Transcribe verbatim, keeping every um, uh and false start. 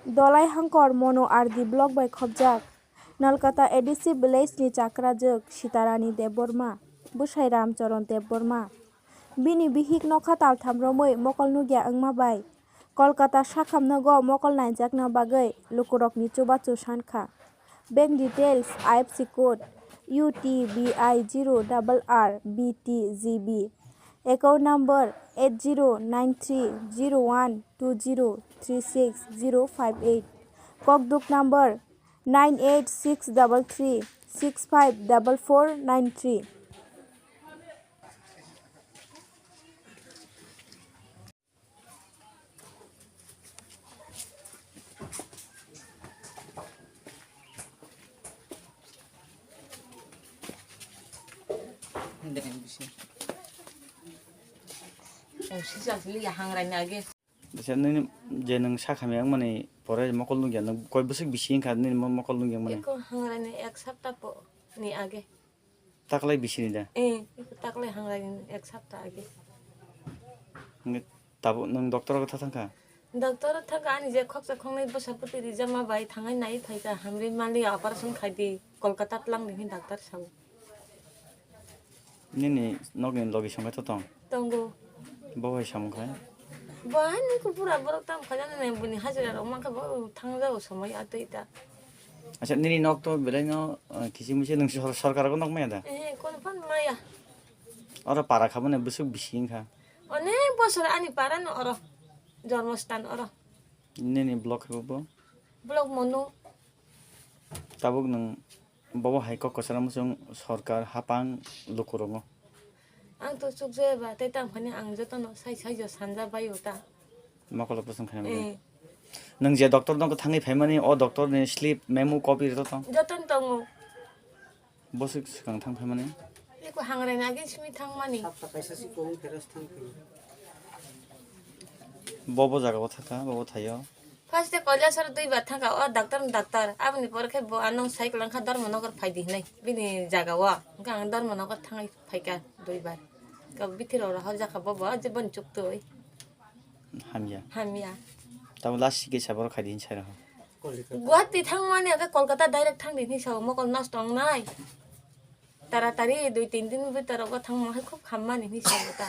Dolai Hangkor Mono R D block bai khopjak Nalkata A D C village ni chakrajwk Sitarani Debbarma, bwsai Ramcharan Debbarma. Bini bihik nokha taltham romwi mokol nukya wngma bai Kolkata sakham nogo mokol naijakna bagwi lukurokni chubachu sankha. Bank details, I F S C code U T B I zero double R B T G B. Account number eight zero nine three zero one two zero three six zero five eight. Kokduk number nine eight six double three six five double four nine three. Bisa nini je nwng sakha miyang mani pore mokol nukya, nwng koi bwswk bisi wngkha nini mo-, mokol nukya mani? Eko hangrani ek sapta po ni age. Taklai bisi ni da? Eh, eko taklai hangrani ek sapta age. Hwnkhe tabuk nwng doctor o kha thangkha? Doctor o thangkha, ani je khoksa khoknai bwsa bwtwi rijama bai thangai nai phaikha, hamri mali operation khaidi, Kolkata tlang di hin doctor sao. Nini nokni logi songkhe to tong? Tongo. Bo hai samung khai? Bo hai ni kubura borok tam khaijana nai buni hajira rok mankha bo thangjago somoi atwi ta. Acha nini nok to belai no, eh, kisi musi nwng sor-, sorkar ko nok maya da? Eh, kono phan maya. Oro para kha boni bwswk bisi wngkha? Onek bosor ani para no oro. Jormostan oro. Nini block hai bo? Block Mono. Tabuk nwng bobo hai kok kwchara muchung sorkar hapang lukurongo. Ang to chukjaya ba, tei tamo phani ang jotono sai sai jo sanja bai o ta. Mokolo bwswng khaina bagwi. Eh. Nwng je doctor no thangwi phaimani, o doctor ni slip, memo, copy rwto tong? Jotono tongo. Bwswk swkang thang phaimani? Eko hangrai nagi simi thangmani. Sapta kaisa si kung teras thang phaimani. Bobo jaga o thaka, bobo thaio. First day Kailasor duibar thangkha, o doctor ni doctor. Aboni pore khe bo ano sai kwlangkha Dharmanagar phaidi hinwi. Bini jaga o. Hwnkhe ang Dharmanagar thangwi phaikha duibar. Ka bithiro rohor jakha bobo, je boni chuktwi. Hamya. Hamya. Tamo last sikhe sa borok khaidi hinwi sai roho. Guwahati thangmani age Kolkata direct thangdi hinwi sao mokol nosto wngnai. Taratari dui tin din bwtaro go thangma hai khub hammani hinwi sao ta.